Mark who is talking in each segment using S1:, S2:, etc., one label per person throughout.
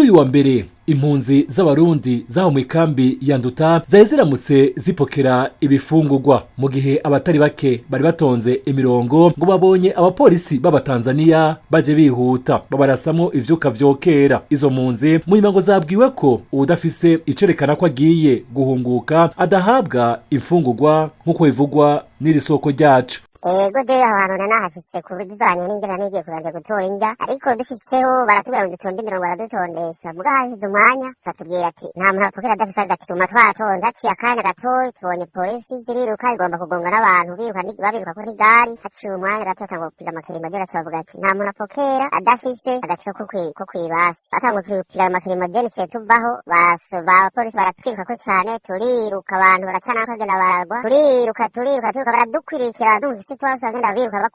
S1: Kuri uyu wa mbere, impunzi z'Abarundi zaho mu ikambi ya Nduta zari ziramutse zipokera ibifungurwa, mu gihe abatari bake bari batonze imirongo ngo babonye abapolisi b'Abatanzaniya baje bihuta, babarasamwo ivyuka vyokera. Izo mpunzi mu nyuma ngo zabwiwe ko uwudafise icerekana ko agiye guhunguka adahabwa imfungurwa, nk'uko bivugwa n'iri soko ryacu.
S2: Ego, je aho hantu nanahashitse ku bivanye n'ingene nigiye kuzaja gutora indya, ariko dushitseho baratubwira ngo dutonde imirongo, baradutondesha. Muga hashize umwanya batubwira ati nta muntu apokera adafise agatuma. Twatonze, haciye akanya gatoyi tubonye polisi ziriruka, igomba kugonga n'abantu biruka, babiruka kuri gari. Haciye umwanya gato batangura gupiga amakirimajeri, aca bavuga ati nta muntu apokera adafise agaciro ko kw'ibasi. Batangura kupiga amakirimajeri, ciye tuvaho, abapolisi baratwirukako cane, turiruka, abantu baracanako bagenda baragwa. Turiruka, turiruka, turiruka, baradukwirikira, dumvise twase bagenda biruka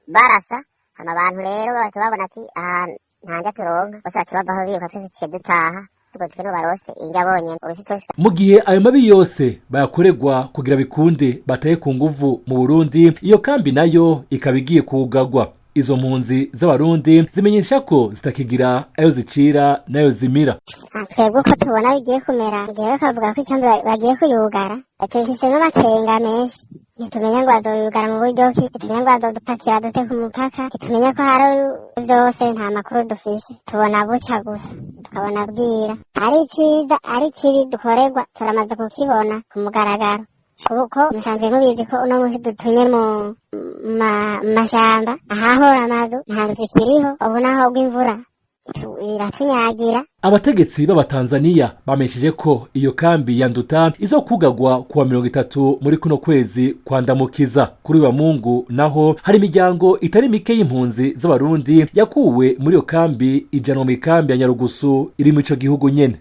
S2: barasa. Hama abantu rero baca babona ati aha nta ndya turonka, bose baca bavaho biruka, twese tuciye dutaha, tuko twe barose indya bonyene ubu si twese.
S1: Mu gihe ayo mabi yose bayakorerwa kugira bikunde bataye ku nguvu mu Burundi, iyo kambi nayo ikaba igiye kugagwa. Izo mpunzi z'Abarundi zimenyesha ko zitakigira ayo zicira n'ayo zimira.
S2: Twebwe uko tubona bigiye kumera, ngewe kavuga ko ikambi bagiye kuyugara, tubifise n'amakenga menshi. Ntitumenya ngo bazoyugara mu buryo ki, ntitumenya ngo bazodupakira dute ku mupaka, ntitumenya ko hari vyose, nta makuru dufise. Tubona buca gusa, tukabona bwira. Ari iciza ari kibi dukorerwa, turamaze kukibona ku mugaragaro, kuko musanzwe mubizi ko uno munsi dutumye mu mashamba ahahora amazu, nta nzu zikiriho. Ubu naho bw'imvura iratunyagira.
S1: Abategetsi b'Abatanzaniya bamenyesheje ko iyo kambi ya Nduta izokugagwa kuwa 30 muri kuno kwezi kwa Ndamukiza. Kuri wa Mungu naho hari imiryango itari mike y'impunzi z'Abarundi yakuwe muri iyo kambi ijanwa mu ikambi ya Nyarugusu iri mu ico gihugu nyene.